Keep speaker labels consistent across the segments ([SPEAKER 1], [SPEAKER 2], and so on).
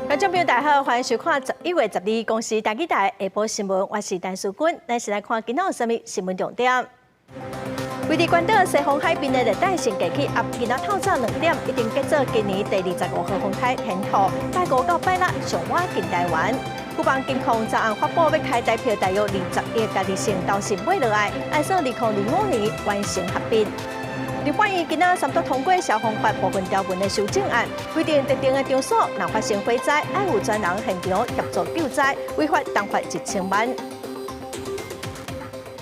[SPEAKER 1] 觀眾朋友大家好，歡迎收看11月12公視台語台下晡新聞，我是陳淑君。咱先來看今仔有啥物新聞重點。位佇關島西方海邊的熱帶性低氣壓，今仔透早2點已經結做今年第25號風颱天兔，拜五到拜六上倚近台灣。富邦金控昨暗發布欲開台票大約20億家己先投信買落來，按算2025年完成合併。立法院今仔三讀通過消防法部分條文的修正案，規定特定的場所若發生火災，愛有專人現場協助救災，違法當罰1000萬。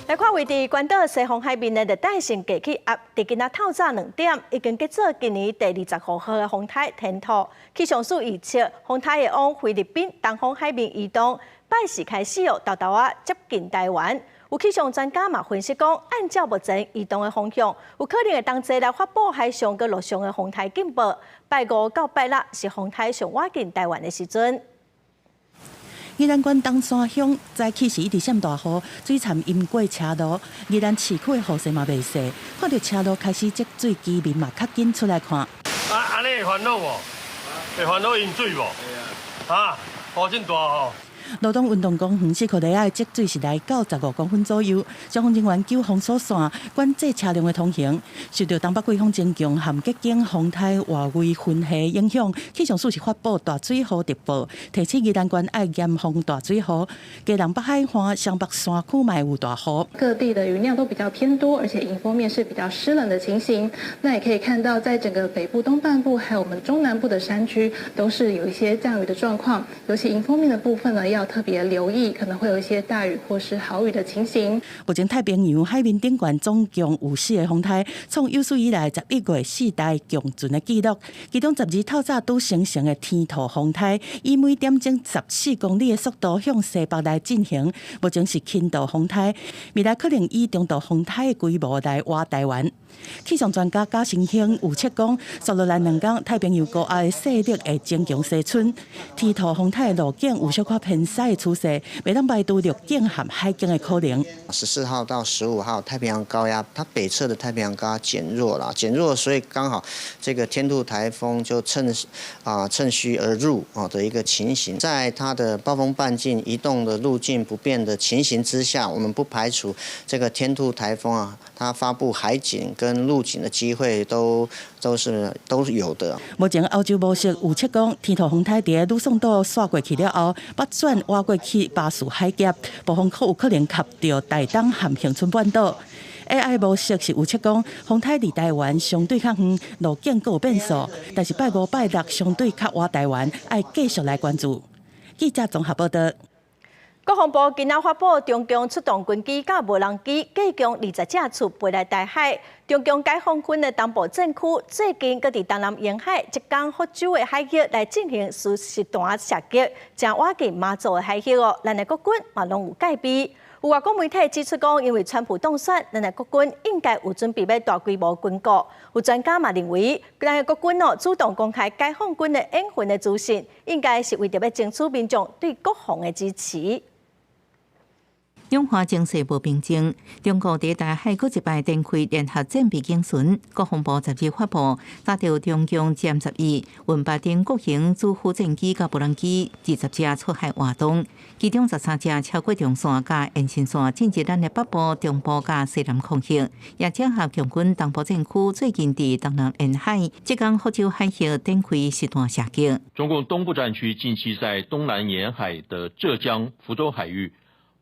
[SPEAKER 1] 來看位佇關島西方海面的熱帶性低氣壓，佇今仔透早2點已經結做今年第25號的風颱天兔。氣象署預測，風颱會往菲律賓東方海面移動，拜四開始哦，沓沓仔接近台灣。有氣象專家嘛分析講，按照目前移動的方向，有可能會同齊來發布海上佮陸上的風颱警報。拜五到拜六是風颱上倚近台灣的時陣。
[SPEAKER 2] 宜蘭縣東山鄉早起時一直閃大雨，水杉淹過車路。宜蘭市區的雨勢嘛袂細，看著車路開始積水，居民嘛較緊出來看。
[SPEAKER 3] 啊，按呢會煩惱無？會煩惱淹水無？啊，雨真大吼！
[SPEAKER 2] 羅東運動公園四箍犁仔的積水是來到15公分左右，消防人員救封鎖線，管制車輛的通行。受著東北季風增強和激景風颱外圍雲系影響，氣象署是發布大水雨特報，提醒宜蘭縣愛嚴防大水雨。基隆北海岸、雙北山區嘛有大雨。
[SPEAKER 4] 各地的雲量都比較偏多，而且迎風面是比較濕冷的情形。那也可以看到，在整個北部東半部，還有我們中南部的山區，都是有一些降雨的狀況。尤其迎風面的部分呢，要特別留意，可能會有一些大雨或是豪雨的情形。
[SPEAKER 2] 目前太平洋海面頂懸總共有四個風颱，創有史以來11月四大強陣的紀錄。其中12透早拄生成的天兔風颱，以每點鐘14公里的速度向西北來進行。目前是輕度風颱，未來可能以中度風颱的規模來倚台灣。氣象專家賈成興預測講，紲落來2工，太平洋高壓的勢力會增強西伸，天兔風颱的路徑有小可偏西的趨勢，袂當排除陸境和海境的可能。
[SPEAKER 5] 14號到15號，太平洋高壓它北側的太平洋高壓減弱了，減弱，所以剛好這個天兔颱風就趁虛而入啊的一個情形，在它的暴風半徑移動的路徑不變的情形之下，我們不排除這個天兔颱風啊，它發布海警跟陸警的機會都是有的。
[SPEAKER 2] 目前歐洲模式預測講，天兔風颱佇呂宋島煞過去了後，北轉倚過去巴士海峽，暴風區有可能及著台東和恆春半島。AI 模式是預測講，風颱離台灣相對較遠，路徑閣有變數，但是拜五拜六相對較倚台灣，愛繼續來關注。記者綜合報道。
[SPEAKER 1] 國防部今仔發布，中共出動軍機佮無人機，計共20隻出飛來台海。中共解放軍的東部戰區最近閣佇東南沿海、浙江福州的海域來進行實彈射擊，誠倚近馬祖的海域哦。咱的國軍嘛攏有戒備。有外國媒體指出講，因為川普當選，咱的國軍應該有準備欲大規模軍購。有專家嘛認為，咱的國軍哦主動公開解放軍的演訓的資訊，應該是為著欲爭取民眾對國防的支持。
[SPEAKER 6] 兩岸情勢無平靜，中國佇台海閣一擺展開聯合戰備演巡。國防部12發布，抓著中共殲11、運八等國型主副戰機佮無人機20隻出海活動，其中13隻超過中線佮延伸線進入咱的北部、中部佮西南空域，也整合共軍東部戰區最近佇東南沿海、浙江福州海域展開實彈射擊。
[SPEAKER 7] 中共東部戰區近期在東南沿海的浙江福州海域，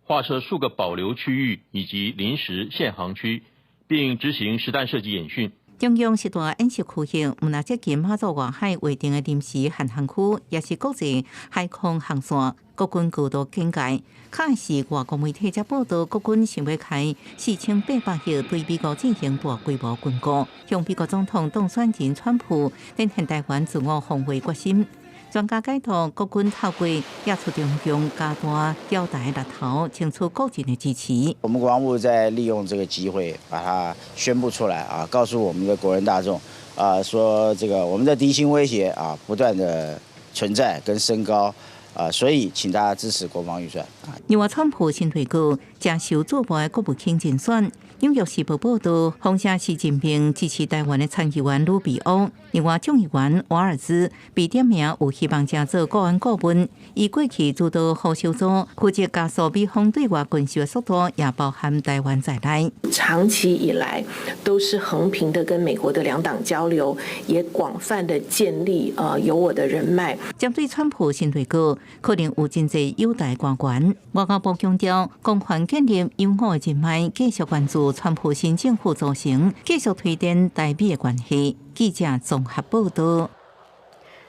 [SPEAKER 7] 劃設數個保留區域以及臨時限航區，並執行實彈射擊演訓。
[SPEAKER 6] 中共實彈演習區域，毋但接近馬祖外海劃定的臨時限航區，也是國際海空航線，國軍高度警戒。較是外國媒體才報道，國軍想欲開4800億對美國進行大規模軍購，向美國總統當選人川普展現台灣自我防衛決心。專家解讀，國軍透過亞出中共加大繳台力頭，爭取國人的支持。
[SPEAKER 8] 我們國防部在利用這個機會，把它宣布出來啊，告訴我們的國人大眾啊，說這個我們的敵情威脅啊，不斷的存在跟升高。啊，所以請大家支持國防預算。
[SPEAKER 6] 另外，川普新內閣誠受矚目的國務卿人選，紐約時報報道，封殺習近平支持台灣的參議員魯比歐，另外眾議員瓦爾茲被點名有希望成做國安顧問。伊過去主導副小組，負責加速美方對外軍售的速度，也包含台灣在內。
[SPEAKER 9] 長期以來都是衡平的跟美國的兩黨交流，也廣泛的建立有我的人脈。
[SPEAKER 6] 針對川普新內閣，可能有真濟友台官員。外交部強調，廣泛建立友好的人脈，繼續關注川普新政府組成，繼續推展台美的關係。記者綜合報道。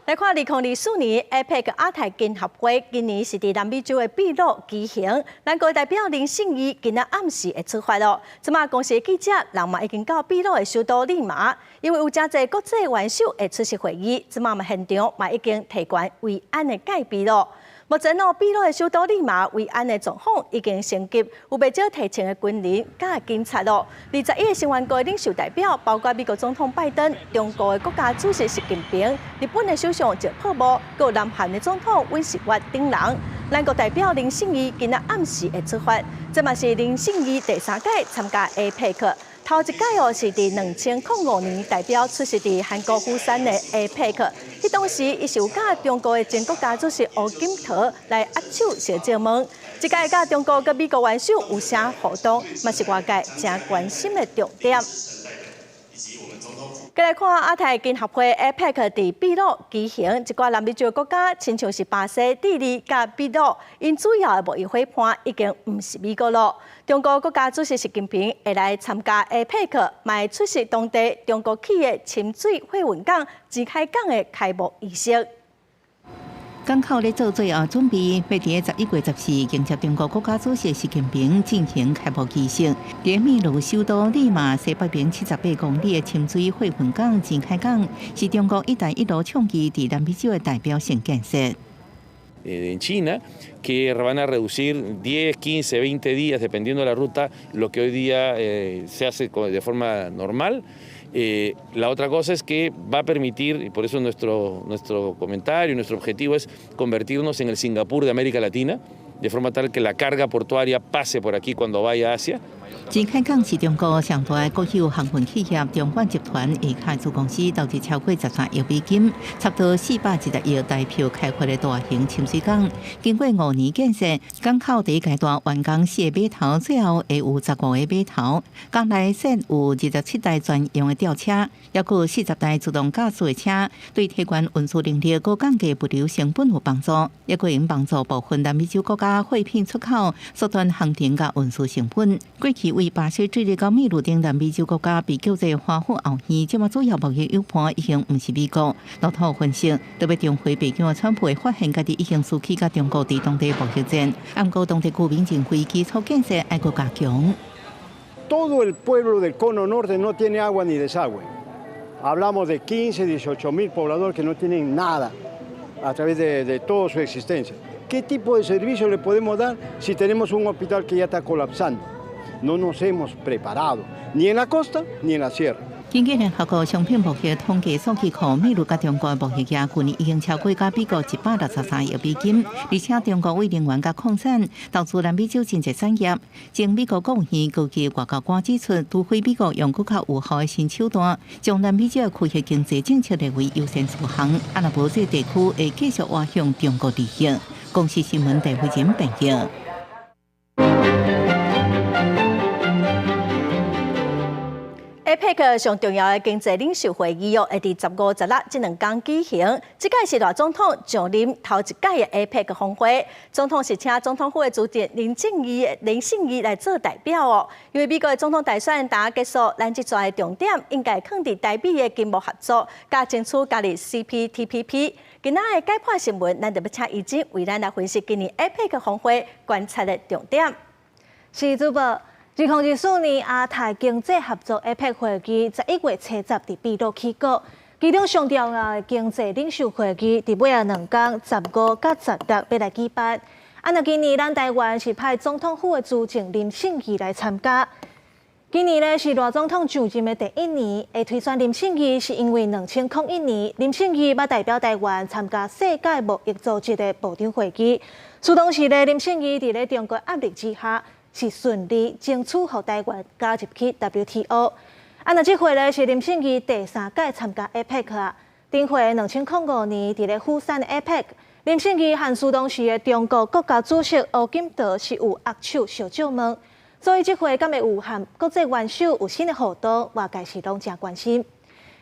[SPEAKER 1] 來看2024年 APEC 亞太經合會，今年是佇南美洲的秘魯舉行。咱國代表林信義今仔暗時會出發囉。這馬公視記者人嘛已經到秘魯的首都利馬，因為有誠濟國際元首會出席會議，這馬嘛現場嘛已經提懸維安的戒備囉。目前哦，秘魯的首都利馬維安的狀況已經升級，有袂少提前的軍人佮警察囉。21個成員國領袖代表，包括美國總統拜登、中國的國家主席習近平、日本的首相石破茂，閣有南韓的總統尹錫悅等人。咱國代表林信義今仔暗時會出發，這嘛是林信義第三屆參加 APEC。頭一屆哦是佇2005年代表出席佇韓國釜山的 APEC，彼當時伊是有佮中國的前國家主席胡錦濤來握手相借問。這屆佮中國佮美國元首有啥互動，嘛是外界誠關心的重點。閣來看亞太經合會 APEC 佇秘魯舉行，一寡南美洲國家，親像是巴西、智利佮秘魯，𪜶主要的貿易夥伴已經毋是美國囉。中國國家主席習近平會來參加 APEC，嘛會出席當地中國企業深水貨運港錢海港的開幕儀式。
[SPEAKER 6] 港口咧做最後準備，欲佇11月14迎接中國國家主席習近平進行開幕儀式。佇秘魯首都利馬西北邊78公里的深水貨運港錢海港，是中國“一帶一路”倡議佇南美洲的代表性建設。
[SPEAKER 10] En China, que van a reducir 10, 15, 20 días, dependiendo de la ruta, lo que hoy día se hace de forma normal. La otra cosa es que va a permitir, y por eso nuestro comentario, nuestro objetivo es convertirnos en el Singapur de América Latina, de forma tal que la carga portuaria pase por aquí cuando vaya a Asia.
[SPEAKER 6] 錢海港是中國上大的國有航運企業中遠集團下跤子公司投資超過13億美金，差不多410億台票開發的大型深水港。經過5年建設，港口第一階段完工四个碼頭，最後會有15個碼頭。港內設有27台專用的吊車，抑閣有40台自動駕駛的車，對提懸運輸能力、閣降低物流成本有幫助，抑閣會用幫助部分南美洲國家貨品出口，縮短航程佮運輸成本。過去為巴西、智利、佮秘魯等南美洲國家被叫做華府後院，這馬主要貿易友伴已經毋是美國。路透分析，特別重回白宮的川普會發現家己已經輸去佮中國佇當地貿易戰，毋過當地居民認為基礎建設愛閣加強。
[SPEAKER 11] Todo el pueblo del cono norte no tiene agua ni desagüe. Hablamos de 15, 18 mil pobladores que no tienen nada a través de toda su existencia. ¿Qué tipo de servicio le podemos dar si tenemos un hospital que ya está colapsando? No nos hemos preparado, ni en la costa ni en la sierra.
[SPEAKER 6] 根據聯合國商品貿易統計數據庫，秘魯佮中國貿易額去年已經超過佮美國163億美金，而且中國為能源佮礦產投資南美洲真濟產業。前美國國務院高級外交官指出，除非美國用閣較有效的新手段，將南美洲的區域經濟政策列為優先事項，啊若無這地區會繼續倚向中國利益。公視新聞鄧慧珍編譯。
[SPEAKER 1] APEC 上重要的經濟領袖會議哦，會佇15、16這兩工舉行。這屆是賴總統上任頭一屆的 APEC 峰會，總統是請總統府的資政林信義來做代表哦。因為美國的總統大選今結束，咱這逝的重點應該囥佇台美的經貿合作，佮爭取加入 CPTPP。今仔的解盤新聞，咱就欲請怡珍為咱來分析今年 APEC 峰會觀察的重點。
[SPEAKER 12] 是主播。2024年亞太經濟合作 APEC 會議11月初十佇秘魯起鼓，其中上重要的經濟領袖會議佇尾仔兩工15佮16欲來舉辦。啊，若今年咱台灣是派總統府的資政林信義來參加。今年咧是賴總統就任的第一年，會推選林勝義是因為2001年林勝義捌代表台灣參加世界貿易組織的部長會議，事當時咧林勝義佇咧中國壓力之下，是順利爭取予台灣加入去 WTO。啊，若這回咧是林勝義第三屆參加 APEC 啊，頂回2005年佇咧釜山的 APEC，林勝義和事當時的中國國家主席胡錦濤是有握手相借問。所以這回敢會有和國際元首有新的互動，外界是攏誠關心。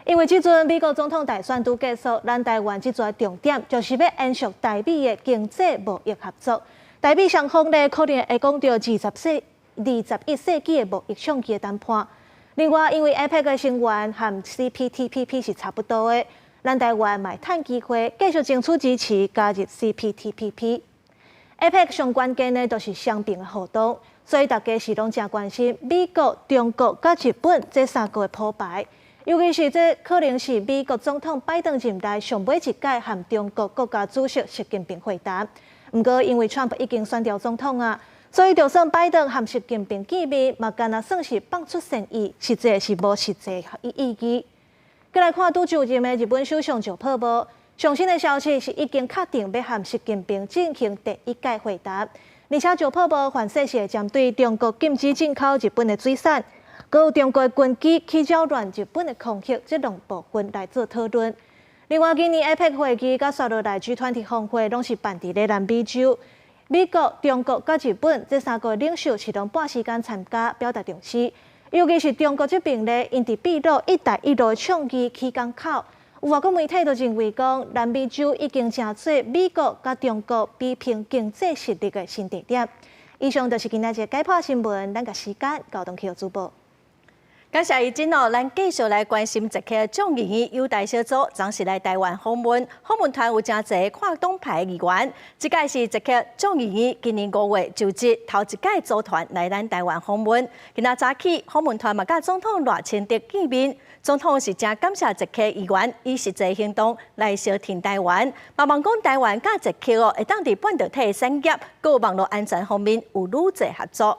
[SPEAKER 12] 因為這陣美國總統大選拄結束，咱台灣這陣重點就是欲延續台美的經濟貿易合作。台美雙方咧可能會講著21世紀的貿易相機的談判。另外，因為 APEC 的成員和 CPTPP 是差不多的，咱台灣嘛會趁機會繼續爭取支持加入 CPTPP。APEC 上關鍵的就是雙邊的互動。所以大家是攏誠關心美國、中國佮日本這三國的鋪排，尤其是這可能是美國總統拜登任內上尾一屆和中國國家主席習近平會談。毋過因為川普已經選著總統啊，所以就算拜登和習近平見面，嘛干焦算是放出善意，實際是無實際意義。閣來看拄就任的日本首相石破茂，上新的消息是已經確定欲和習近平進行第一屆會談。而且石破茂反說是會針對中國禁止進口日本的水產，閣有中國軍機去擾亂日本的空域，這兩部分來做討論。另外，今年 APEC 會議佮紲落來 G20 峰會攏是辦佇咧南美洲，美國、中國佮日本這三國領袖是攏撥時間參加，表達重視。尤其是中國這邊咧，𪜶佇秘魯“一帶一路”的倡議起工口，有外國媒體都認為講，南美洲已經成做美國佮中國比拼經濟實力的新地點。以上就是今仔日解破新聞，咱共時間交轉去予主播。
[SPEAKER 1] 感謝怡珍哦，咱繼續來關心捷克眾議院優待小組，昨時來台灣訪問，訪問團有誠濟跨黨派議員。這屆是捷克眾議院今年5月就職頭一屆組團來咱台灣訪問。今仔早起訪問團嘛佮總統賴清德見面，總統是誠感謝捷克議員以實際行動來相挺台灣，嘛望講台灣佮捷克哦會當佇半導體產業、閣網路安全方面有愈濟合作。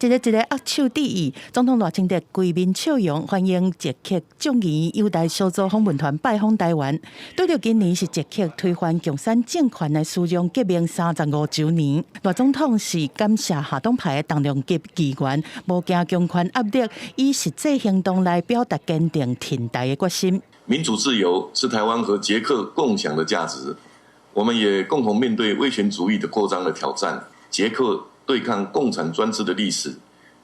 [SPEAKER 2] 一个一个握手致意，總統賴清德規面笑容歡迎捷克眾議院優待小組訪問團拜訪台灣。拄著今年是捷克推翻共產政權的蘇榮革命35週年，賴總統是感謝跨黨派的重量級議員，無驚強權壓力，以實際行動來表達堅定挺台的決心。
[SPEAKER 13] 民主自由是台灣和捷克共享的價值，我們也共同面對威權主義的擴張的挑戰。捷克對抗共產專制的歷史，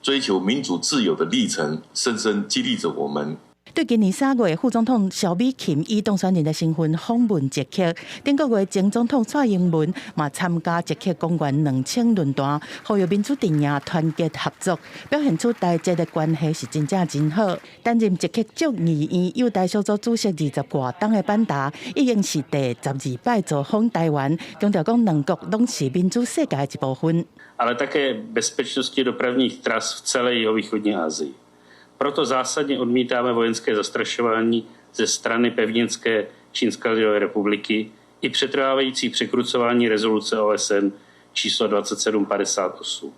[SPEAKER 13] 追求民主自由的歷程，深深激勵着我們。
[SPEAKER 2] 對今年3月，副總統蕭美琴以當選人的身份訪問捷克，頂個月前總統蔡英文嘛參加捷克公元2000論壇，呼籲民主陣營團結合作，表現出台捷的關係是真正真好。擔任捷克眾議院優待小組主席20外冬的班達，已經是第12擺造訪台灣，強調講兩國攏是民主世界的一部分。
[SPEAKER 14] Ale také bezpečnosti dopravních tras v celé jihovýchodní Asii. Proto zásadně odmítáme vojenské zastrašování ze strany pevninské Čínské lidové republiky i přetrvávající překrucování rezoluce OSN číslo 2758.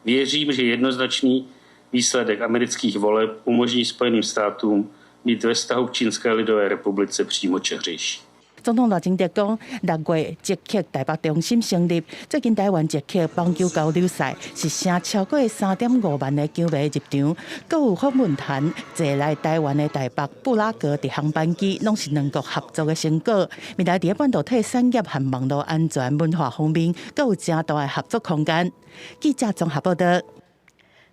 [SPEAKER 14] Věřím, že jednoznačný výsledek amerických voleb umožní Spojeným státům být ve vztahu k Čínské lidové republice přímočařejší.
[SPEAKER 2] 總統賴清德講，6月捷克台北中心成立，最近台灣捷克棒球交流賽是成超過3.5萬的球迷入場，閣有訪問團坐來台灣的台北布拉格直航班機，攏是兩國合作的成果。未來佇半導體產業和網路安全文化方面，閣有誠大的合作空間。記者綜合報道。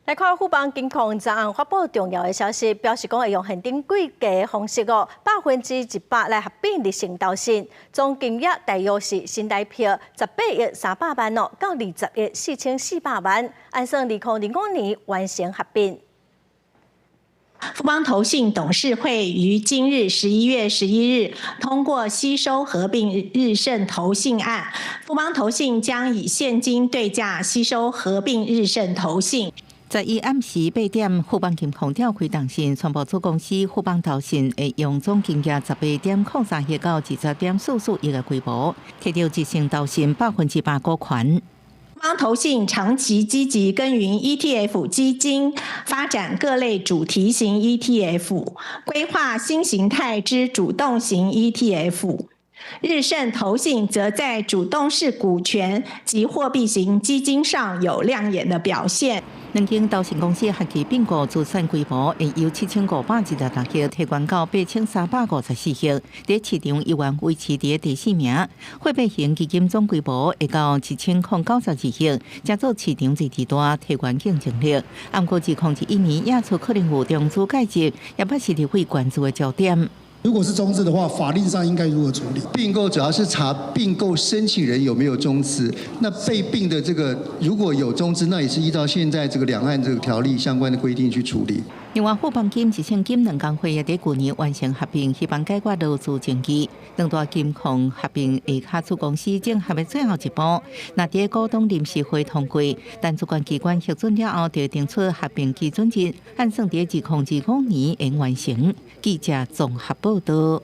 [SPEAKER 1] 來看富邦金控昨暗發布重要的消息，表示講會用現金計價的方式哦，100%來合併日盛投信，總金額大約是新台幣18億300萬哦，到20億4400萬，按算2025年完成合併。
[SPEAKER 15] 富邦投信董事會於今日11月11日通過吸收合併日盛投信案，富邦投信將以現金對價吸收合併日盛投信。
[SPEAKER 6] 11暗時8點，富邦金控召開答訊，宣布子公司富邦投信會用總金額18.03億到20.44億的規模，提著日盛投信100股權。
[SPEAKER 15] 富邦投信長期積極耕耘 ETF 基金，發展各類主題型 ETF，規劃新形態之主動型 ETF。日盛投信則在主動式股權及貨幣型基金上有亮眼的表現。
[SPEAKER 6] 兩間投信公司合計併購資產規模會由7526億提懸到8354億，佇市場依然維持佇第四名。貨幣型基金總規模會到1092億，成做市場第二大，提懸競爭力。毋過2021年亞出可能有中資介入，也捌是立委關注的焦點。
[SPEAKER 16] 如果是中資的話，法令上應該如何處理？
[SPEAKER 17] 併購主要是查併購申請人有沒有中資，那被併的這個如果有中資，那也是依照現在這個兩岸這個條例相關的規定去處理。
[SPEAKER 6] 另外，富邦金、日盛金兩工會也佇舊年完成合併，希望解決勞資爭議。兩大金控合併下跤子公司整合的最後一步，若佇股東臨時會通過，但主管機關核准了後，就定出合併基準日，按算佇2025年會完成。記者綜合報道。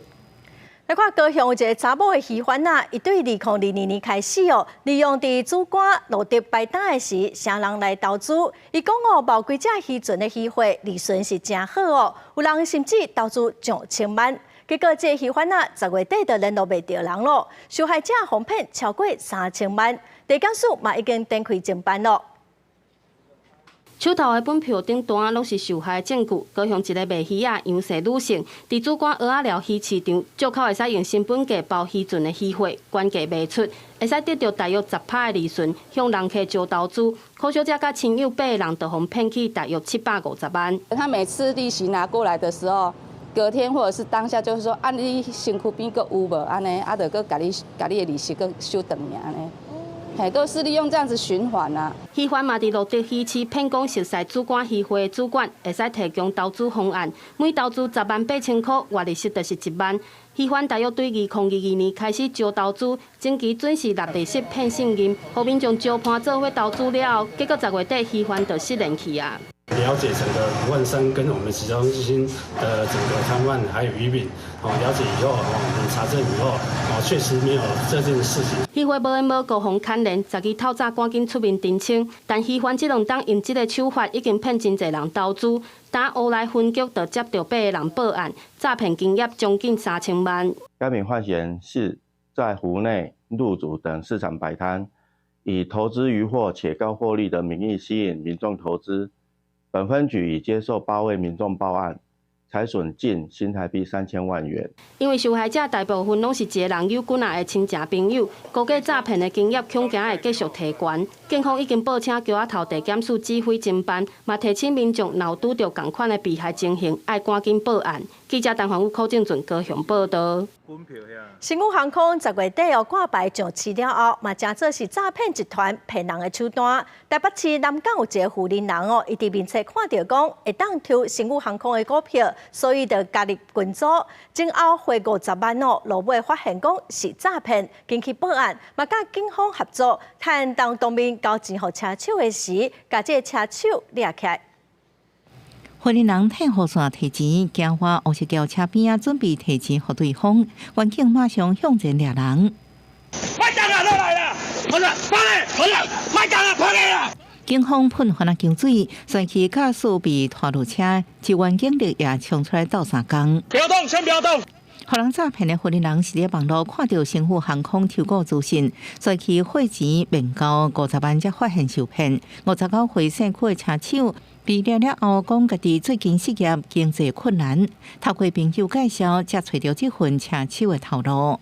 [SPEAKER 1] 來看高雄有一个查某的魚販仔，伊對2022年開始哦，利用佇梓官路竹擺擔的時，請人來投資。伊講哦，無幾隻漁船的漁貨利潤是誠好哦，有人甚至投資上千萬。結果這个魚販仔十月底就聯絡袂著人囉，受害者予騙超過3000萬，地檢署嘛已經展開偵辦囉。
[SPEAKER 18] 手頭的本票頂單攏是受害證據。高雄一个賣魚仔楊姓女性，佇梓官蚵仔寮魚市場，借口會使用成本價包漁船的魚貨，原價賣出，會使得著大約10%的利潤，向人客招投資。柯小姐佮親友八个人，就予騙去大約750萬。
[SPEAKER 19] 他每次利息拿過來的時候，隔天或者是當下就是說，啊，你身軀邊閣有無？按呢，啊，就閣共你的利息閣收轉來按呢。嘿，都是利用這樣子循環啊。
[SPEAKER 18] 魚販嘛佇蘆竹魚市騙講熟似梓官漁會主管，會使提供投資方案，每投資10萬8000箍，月利息就是1萬。魚販大約對2022年開始招投資，前期準時納利息騙信任，予民眾招伴做伙投資了後，結果十月底魚販就失聯去啊。
[SPEAKER 20] 了解整個胡萬山跟我們集中中心的整個攤販還有魚餅，哦，了解以後，哦，我們查證以後，哦，確實沒有這件事情。
[SPEAKER 18] 漁會無緣無故予牽連，十二透早趕緊出面澄清。但魚販這兩冬用這个手法已經騙真濟人投資，打烏來分局就接著八个人報案，詐騙金額將近3000萬。
[SPEAKER 21] 該名犯嫌是在湖內、路竹等市場擺攤，以投資漁獲且高獲利的名義吸引民眾投資。本分局已接受八位民眾報案，財損近新台幣3000萬元。
[SPEAKER 18] 因為受害者大部分攏是一个人有幾若个親情朋友，估計詐騙的金額恐驚會繼續提懸。警方已經報請橋仔頭地檢署指揮偵辦，嘛提醒民眾若有拄著仝款的被害情形，愛趕緊報案。記者陳環宇、柯正俊高雄報道。
[SPEAKER 1] 星宇航空十月底哦掛牌上市了後，嘛成做是詐騙集團騙人的手段。台北市南港有一个雲林人哦，伊佇面冊看著講會當抽星宇航空的股票，所以就加入群組，前後匯50萬哦，落尾發現講是詐騙，緊去報案，嘛佮警方合作，趁當當面交錢予車手的時，共這个車手掠起來。
[SPEAKER 6] 雲林人退雨傘提錢，驚話烏石橋車邊仔準備提錢予對方，員警馬上向前掠人。
[SPEAKER 22] 麥當啊，落來啦！不是，跑嘞，不是，麥當啊，跑嘞啦！
[SPEAKER 6] 警方噴番仔膠水，隨去駕駛被拖落車，支援警力也衝出來鬥相共。
[SPEAKER 22] 不要動，先不要動。
[SPEAKER 6] 予人詐騙的雲林人是佇網路看著星宇航空抽股資訊，隨去匯錢面交50萬，才發現受騙。59歲姓柯的車手被掠了後，講家己最近失業，經濟困難，透過朋友介紹，才揣著這份車手的頭路。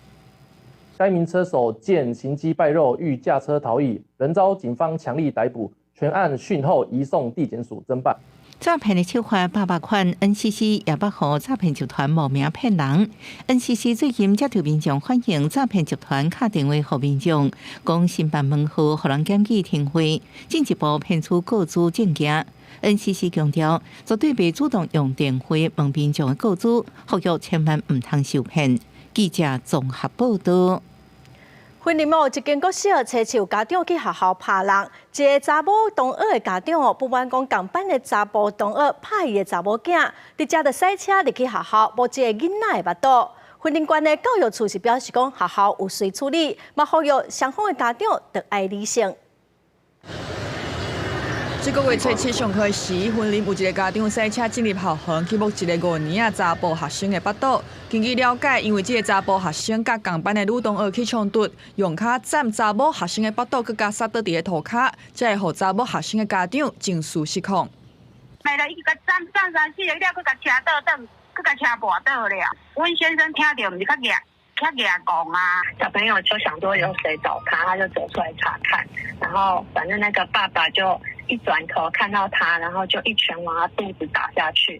[SPEAKER 23] 該名車手見行跡敗露，欲駕車逃逸，仍遭警方強力逮捕，全案訊後移送地檢署偵辦。
[SPEAKER 6] 詐騙的手法百百款，NCC 也捌予詐騙集團冒名騙人。NCC 最近接著民眾反映，詐騙集團敲電話予民眾，講申辦門號，予人檢舉停費，進一步騙取個資證件。NCC 強調，絕對袂主動用電話問民眾的個資，呼籲千萬毋通受騙。記者綜合報道。
[SPEAKER 1] 雲林某一間國小車手家長去學校拍人，一个查某同學的家長哦，不滿講仝班的查埔同學拍伊的查某囝，直接就駛車入去學校，摸一个囡仔的腹肚。雲林縣的教育處是表示講，學校有隨處理，嘛呼籲雙方的家長著愛理性。
[SPEAKER 3] 這個月初七上課時，雲林有一個家長駛車進入校園去摸一个五年仔查埔學生的腹肚。根據了解，因為這个查埔學生佮仝班的女同學起衝突，用跤斬查某學生的腹肚，閣共捒倒佇咧塗跤，才會予查某學生的家長情緒失控。
[SPEAKER 4] 沒了，伊共斬斬三四个了，閣共車倒轉，閣共車跋倒了。阮先生聽著，毋是較額較額戇啊。
[SPEAKER 6] 小朋友就想說有誰找他，他就走出來查看，然後反正那個爸爸就一轉頭看到他，然後就一拳往他肚子打下去。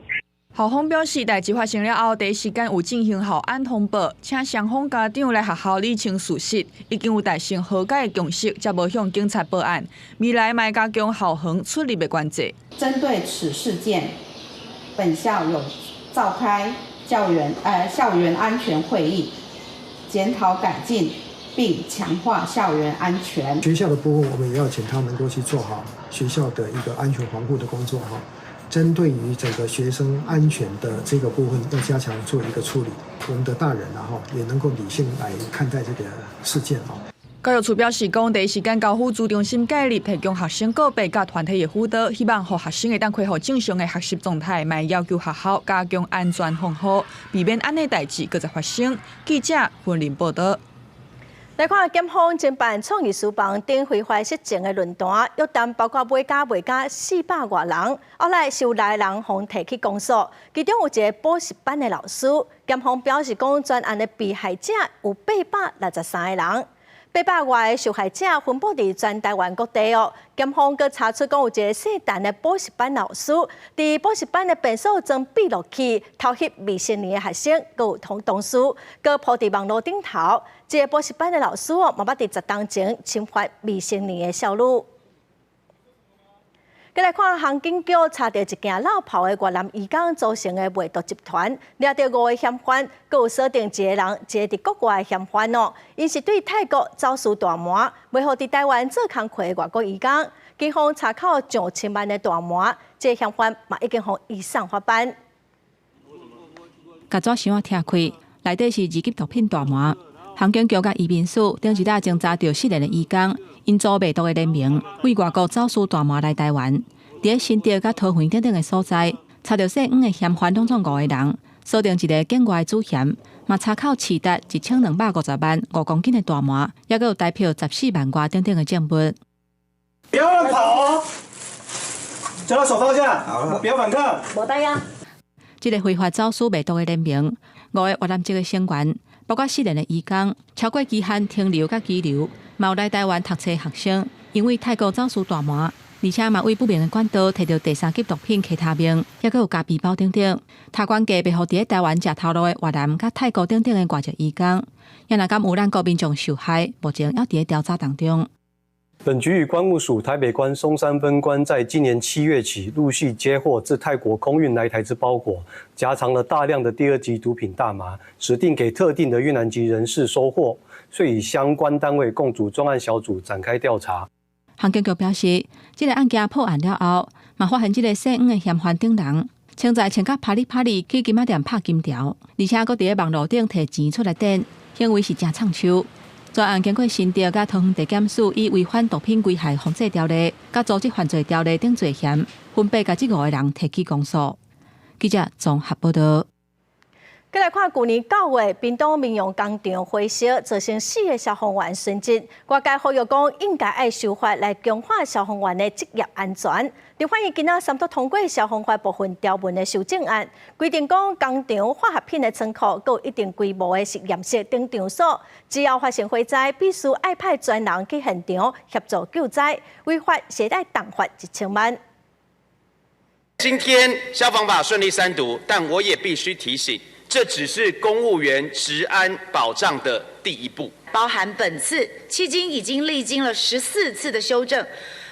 [SPEAKER 3] 校方表示，代誌發生了後，第一時間有進行校安通報，請雙方家長來學校理清事實，已經有達成和解的共識，才無向警察報案。未來嘛會加強校園出入的管制。
[SPEAKER 7] 針對此事件，本校有召開校園安全會議，檢討改進並強化校園安全。
[SPEAKER 5] 學校的部分，我們也要請他們都去做好學校的一個安全防護的工作哈。針對於整個學生安全的這個部分，要加強做一個處理。我們的大人啊，哈，也能夠理性來看待這個事件哦。
[SPEAKER 3] 教育處表示，講第一時間交付資中心介入，提供學生個別佮團體的輔導，希望予學生會當恢復正常的學習狀態，嘛要求學校加強安全防護，避免按呢代誌閣再發生。記者雲林報導。
[SPEAKER 1] 來看檢方偵辦創意書房頂非法色情的論壇，約談包括買家賣家四百外人，後來是有六个人予提起公訴，其中有一个補習班的老師。檢方表示講，全案的被害者有八百六十三个人。八百外个受害者分布佇全台灣各地哦。檢方閣查出講有一个姓陳的補習班老師，佇補習班的便所裝閉錄器，偷翕未成年的學生，閣有同同事，閣鋪佇網路頂頭。這个補習班的老師哦，嘛捌佇十冬前侵犯未成年的少女。閣來看，刑警局查著一件漏炮的越南移工組成的賣毒集團，掠著五个嫌犯，閣有鎖定一个人，一个佇國外的嫌犯哦。𪜶是對泰國走私大麻，賣予佇台灣做工課的外國移工。警方查扣上千萬的大麻，這个嫌犯嘛已經予移送法辦。
[SPEAKER 24] 共紙箱仔拆開，內底是二級毒品大麻。刑警局佮移民署頂一日偵查著失聯的移工，𪜶組賣毒的聯盟，對外國走私大麻來台灣。佇新竹佮桃園等等的所在，查著姓黃的嫌犯，攏總五個人，鎖定一个境外主嫌，嘛查扣市值1250萬5公斤的大麻，抑閣有台票十四萬外等等的證物。
[SPEAKER 25] 不要亂跑哦！將他手放下，不要反抗。
[SPEAKER 24] 無帶啊！這个非法走私賣毒的聯盟，五个越南籍的成員，包括失聯的移工，超過期限停留佮居留，嘛有來台灣讀冊學生，因為泰國走私大麻，而且嘛對不明的管道提著第三級毒品 K 他命，抑閣有咖啡包等等，提懸價賣予佇咧台灣食頭路的越南佮泰國等等的外籍移工，也若敢有咱國民眾受害，目前猶佇咧調查當中。
[SPEAKER 26] 本局與關務署台北關松山分關在今年7月起陸續接獲自泰國空運來台之包裹，夾藏了大量的第二級毒品大麻，指定給特定的越南籍人士收貨，遂與相關單位共組專案小組展開調查。
[SPEAKER 24] 刑警局表示，這个案件破案了後，嘛發現這个姓黃的嫌犯等人，穿在穿甲啪里啪里去金仔店拍金條，而且閣佇咧網路頂提錢出來墊，行為是誠創手。專案經過新竹佮桃園地檢署以違反毒品危害防制條例、佮組織犯罪條例等罪嫌，分別共這五个人提起公訴。記者綜合報導。
[SPEAKER 1] 閣來看，舊年9月，屏東民用工廠火燒，造成四个消防員殉職。外界呼籲講，應該愛修法來強化消防員的職業安全。立法院今仔三讀通過消防法部分條文的修正案，規定講工廠化學品的倉庫，閣有一定規模的實驗室等場所，只要發生火災，必須愛派專人去現場協助救災，違法會當重罰1000萬。
[SPEAKER 27] 今天消防法順利三讀，但我也必須提醒，這只是公務員職安保障的第一步，
[SPEAKER 28] 包含本次，迄今已經歷經了14次的修正，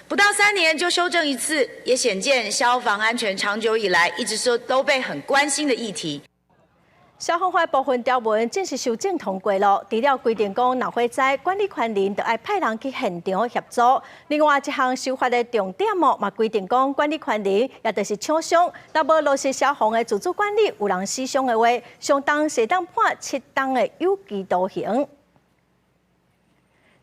[SPEAKER 28] 不到3年就修正一次，也顯見消防安全長久以來一直說都被很關心的議題。
[SPEAKER 1] 消防法部分條文正式修正通過囉，除了規定講，若火災管理權人著愛派人去現場協助。另外一項修法的重點哦，嘛規定講管理權人，也就是廠商，若無落實消防的自主管理，有人死傷的話，相當會當判7冬的有期徒刑。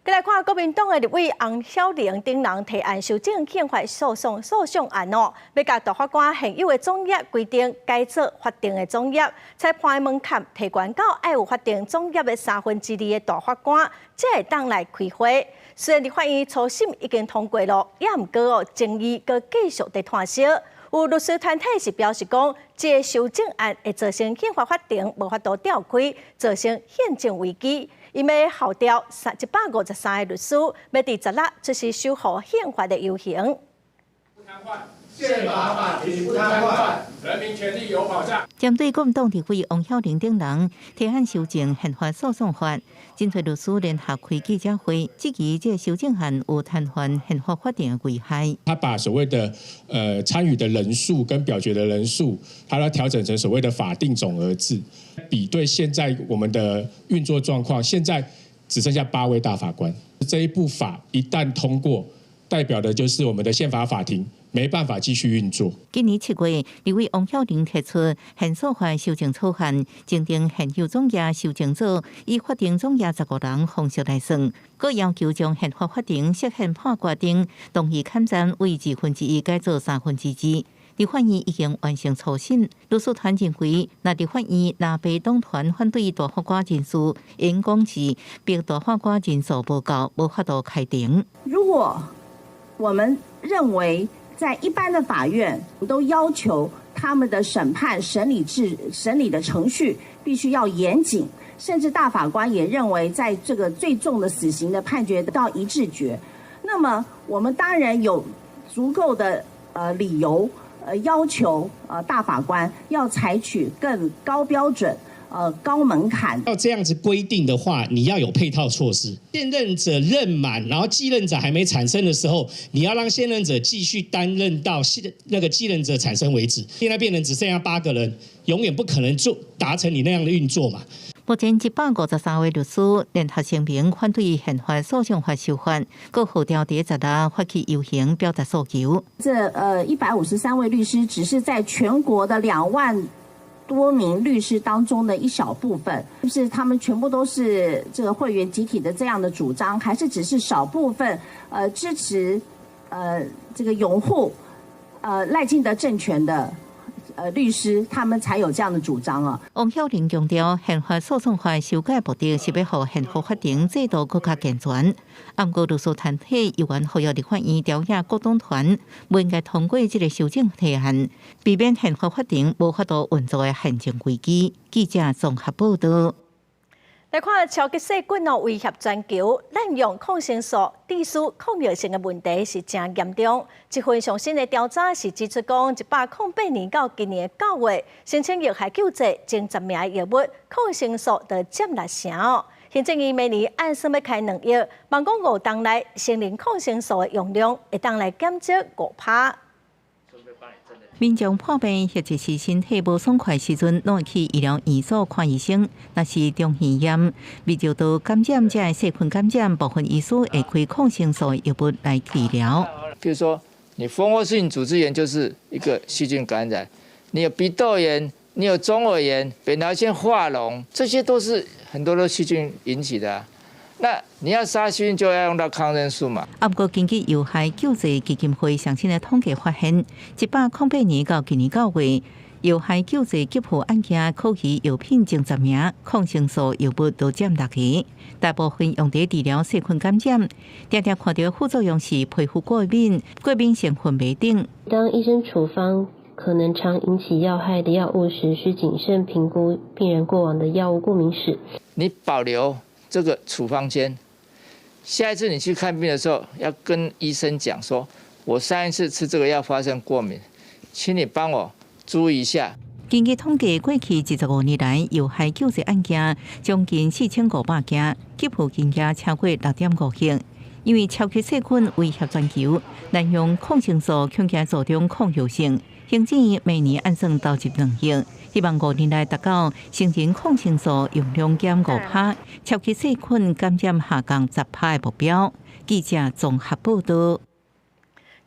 [SPEAKER 1] 來看國民黨的立委翁曉玲等人提案修正憲法訴訟訴訟案哦，欲共大法官現有的總額規定改做法定的總額，裁判的門檻提懸到愛有法定總額的二三分之三的大法官，才會當來開會。雖然立法院初審已經通過了，也毋過哦，爭議閣繼續佇湠燒。有律師團體是表示講，這个修正案會造成憲法法庭無法度調開，造成憲政危機。𪜶欲號召153个律師，欲佇16出席守護憲法的遊行。
[SPEAKER 2] 憲法法庭不癱瘓，人民權利有保障。
[SPEAKER 6] 針對國民黨立委翁曉玲等人提案修正憲法訴訟法，真濟律師聯合開記者會，質疑這个修正案有癱瘓憲法法庭的危害。
[SPEAKER 2] 他把所謂的參與的人數跟表決的人數，他要調整成所謂的法定總額制，比對現在我們的運作狀況，現在只剩下8位大法官。這一部法一旦通過，代表的就是我們的憲法法庭沒辦法繼續運作。
[SPEAKER 6] 今年7月，立委翁曉玲提出憲訴法修正草案，增訂現有總額修正做以法定總額15人方式來算，閣要求將憲法法庭釋憲判決中同意砍佔為1/2改做二三分之三。立法院已經完成初審，律師團認為，若立法院藍白黨團反對大法官人數，應講是逼大法官人數無夠，無法度開庭。
[SPEAKER 7] 如果我們認為在一般的法院都要求他們的審判審理制審理的程序必須要嚴謹，甚至大法官也認為，在這個最重的死刑的判決到一致決，那麼我們當然有足夠的理由要求大法官要採取更高標準、高門檻。
[SPEAKER 8] 要這樣子規定的話，你要有配套措施。現任者任滿，然後繼任者還沒產生的時候，你要讓現任者繼續擔任到現那個繼任者產生為止。現在變成只剩下8個人，永遠不可能做達成你那樣的運作嘛。
[SPEAKER 6] 目前153位律師聯合聲明反對憲法訴訟法修法，閣號召佇16發起遊行表達訴求。
[SPEAKER 7] 這153位律師只是在全國的2萬多名律師當中的一小部分，是他們全部都是這個會員集體的這樣的主張，還是只是少部分支持這個擁護賴清德政權的律師，他們才有這樣的主張啊？
[SPEAKER 6] 翁曉玲強調，憲法訴訟法修改目的是欲予憲法法庭制度閣較健全。毋過律師團體猶原呼籲立法院朝野各黨團，袂應該通過這个修正提案，避免憲法法庭無法度運作的憲政危機。記者綜合報道。
[SPEAKER 1] 來看超級細菌哦，威脅全球，濫用抗生素、致使抗藥性的問題是誠嚴重。一份上新的調查是指出講，108年到今年9月，申請藥害救濟前10名的藥物抗生素就佔6成哦。行政院明年按算欲開2億，望講5冬內成人抗生素的用量會當來減少5%。
[SPEAKER 6] 民眾破病或者是身體無爽快時陣，攏會去醫療院所看醫生。若是中耳炎、泌尿道感染這的細菌感染，部分醫師會開抗生素藥物來治療。
[SPEAKER 9] 比如說，你蜂窩性組織炎就是一個細菌感染，你有鼻竇炎，你有中耳炎、扁桃腺化膿，這些都是很多都細菌引起的。那你要殺菌就要用到抗生素嘛。
[SPEAKER 6] 啊，毋過根據藥害救濟基金會上新的統計發現，108年到今年9月，藥害救濟給付案件可疑藥品前10名，抗生素藥物都佔6個，大部分用佇治療細菌感染，常常看著副作用是皮膚過敏、過敏性昏迷等。
[SPEAKER 10] 當醫生處方可能常引起藥害的藥物時，需謹慎評估病人過往的藥物過敏史。
[SPEAKER 9] 你保留這個處方箋，下一次你去看病的時候，要跟醫生講說，我上一次吃這個藥發生過敏，請你幫我注意一下。
[SPEAKER 6] 根據統計，過去25年來，藥害救濟案件將近4500件，給付金額超過6.5億。因為超級細菌威脅全球，濫用抗生素恐驚造成抗藥性。行政院明年按算投入2億，希望5年內達到成人抗生素用量減5%，超級細菌感染下降10%的目標。記者綜合報道。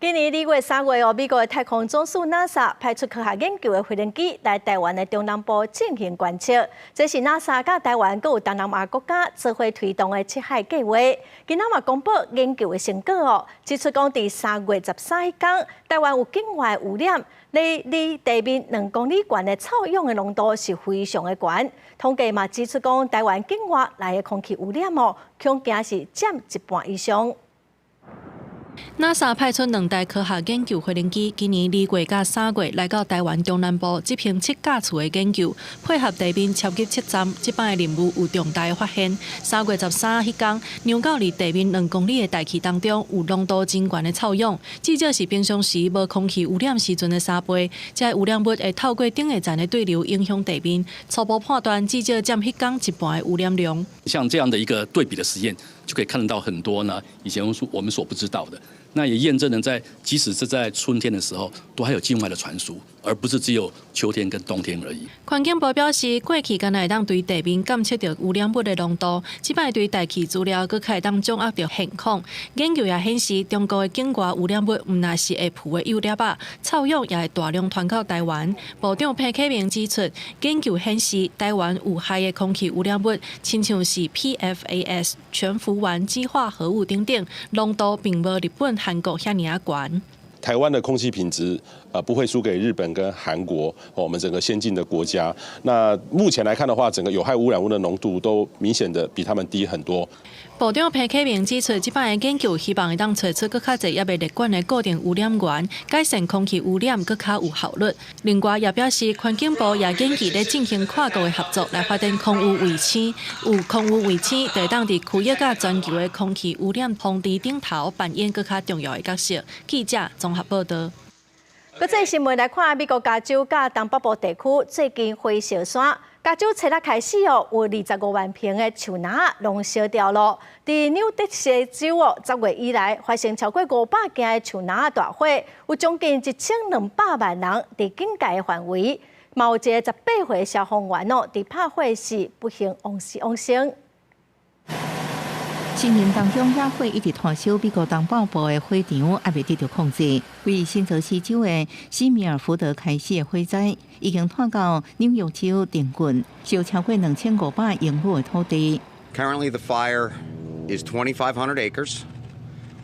[SPEAKER 1] 今年2月、3月哦，美國的太空總署 NASA 派出科學研究的飛行機來台灣的中南部進行觀測。這是 NASA 佮台灣閣有東南亞國家做伙推動的七海計劃。今仔嘛公布研究的成果哦，指出講佇3月13彼工，台灣有境外污染，離離地面2公里懸的臭氧的濃度是非常的懸。統計嘛指出講，台灣境外來的空氣污染哦，恐驚是佔一半以上。
[SPEAKER 11] NASA 派出兩台科學研究飛行機，今年2月佮3月來到台灣中南部執行七架次的研究，配合地面超級測站，這擺的任務有重大的發現。3月13彼工，量到離地面2公里的大氣當中有濃度真懸的臭氧，至少是平常時無空氣污染時陣的3倍。這个污染物會透過頂下層的對流影響地面，初步判斷至少佔彼工一半的污染量。
[SPEAKER 12] 像這樣的一個對比的實驗，就可以看得到很多呢，以前我們所不知道的。那也驗證了，在即使是在春天的時候，都還有境外的傳輸，而不是只有秋天跟冬天而已。
[SPEAKER 11] 環境部表示，過去敢若會當對地面監測著污染物的濃度，這擺對大氣資料閣較會當掌握著現況。研究也顯示，中國的境外污染物毋但是會浮的幼粒仔，臭氧也會大量傳到台灣。部長彭啟明指出，研究顯示，台灣有害的空氣污染物，親像是 PFAS 全氟烷基化合物等等，濃度並無日本、韓國遐爾仔懸。
[SPEAKER 13] 台灣的空氣品質，不會輸給日本跟韓國，我們整個先進的國家。那目前來看的話，整個有害污染物的濃度都明顯的比他們低很多。
[SPEAKER 11] 部長彭啟明指出，這擺的研究希望會當揣出閣較濟猶未列管的固定污染源，改善空氣污染閣較有效率。另外，也表示環境部也研究咧進行跨國的合作，來發展空污衛星。有空污衛星，就會當佇區域佮全球的空氣污染防治頂頭扮演閣較重要的角色。記者綜合報導。
[SPEAKER 1] 國際新聞來看，美國加州佮東北部地區最近火燒山，加州初六開始哦，有25萬坪的樹林攏燒掉囉。佇紐澤西州哦，10月以來發生超過500件的樹林大火，有將近1200萬人佇警戒的範圍。嘛有一個18歲消防員哦，佇拍火時不幸枉死往生。
[SPEAKER 6] 森林當中野火一直燃燒，美國東北部的火場猶未得著控制。位新澤西州的西米爾福德開始的火災，已經拖到紐約州頂郡，燒超過2500英畝的土地。
[SPEAKER 27] Currently, the fire is 2,500 acres.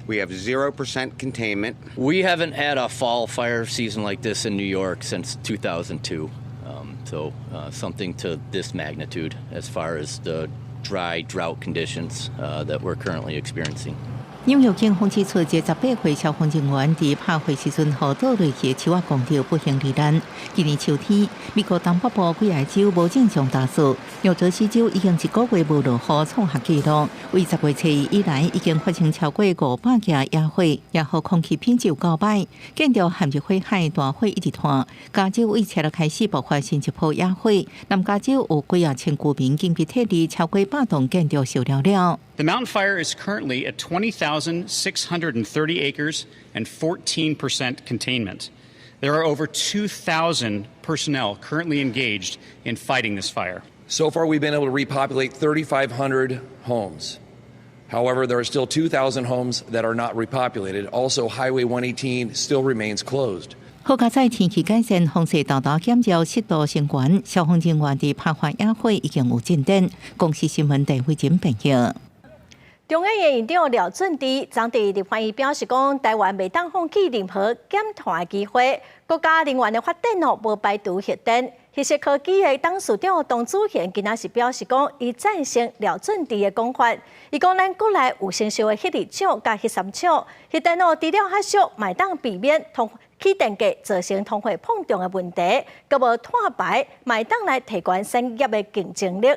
[SPEAKER 27] We have 0% containment.
[SPEAKER 14] We haven't had a fall fire season like this in New York since 2002. So something to this magnitude as far as the dry drought conditions that we're currently experiencing.
[SPEAKER 6] 紐約警方指出，這18歲消防人員佇拍火時陣，予倒落去的樹仔挵著，不幸罹難。今年秋天，美國東北部幾个州無正常大雪，紐澤西州已經一個月無落雨，創下紀錄。為10月初1以來，已經發生超過500件野火，也予空氣品質有夠歹。建築陷入火海，大火一直焫。加州為初六開始爆發新一波野火，南加州有幾仔千居民緊急撤離，超過百棟建築燒了了。
[SPEAKER 15] The Mountain Fire is currently at 20,630 acres and 14% containment. There are over 2,000 personnel currently engaged in fighting this fire.
[SPEAKER 16] So far, we've been able to repopulate 3,500 homes. However, there are still 2,000 homes that are not repopulated. Also, Highway 118 still remains closed.
[SPEAKER 6] 好佳哉天氣改善，風勢大大減弱，濕度升懸，消防人員佇拍火野火已經有進展。公視新聞鄭慧珍編譯。
[SPEAKER 1] 中研院院長廖俊智昨佇立法院表示講，台灣袂當放棄任何減碳的機會，國家能源的發展哦，無排除核電。核食科技的董事長董子賢今仔是表示講，伊贊成廖俊智的講法。伊講咱國內有成熟的核二廠佮核三廠，核電哦除了較俗，嘛會當避免通起電價造成通貨膨脹的問題，閣無碳排，嘛會當來提懸產業的競爭力。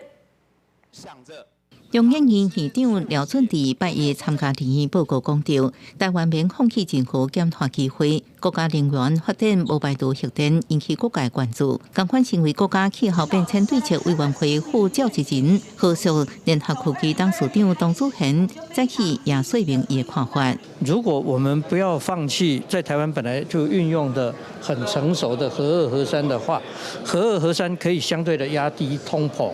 [SPEAKER 6] 中研院院長廖俊智拜一參加立院報告講著，台灣免放棄任何減碳機會，國家能源發展無排除核電，引起各界關注。仝款身為國家氣候變遷對策委員會副召集人，和碩聯合科技董事長董子賢早起也說明伊的看法。
[SPEAKER 17] 如果我們不要放棄在台灣本來就運用的很成熟的核二核三的話，核二核三可以相對的壓低通膨。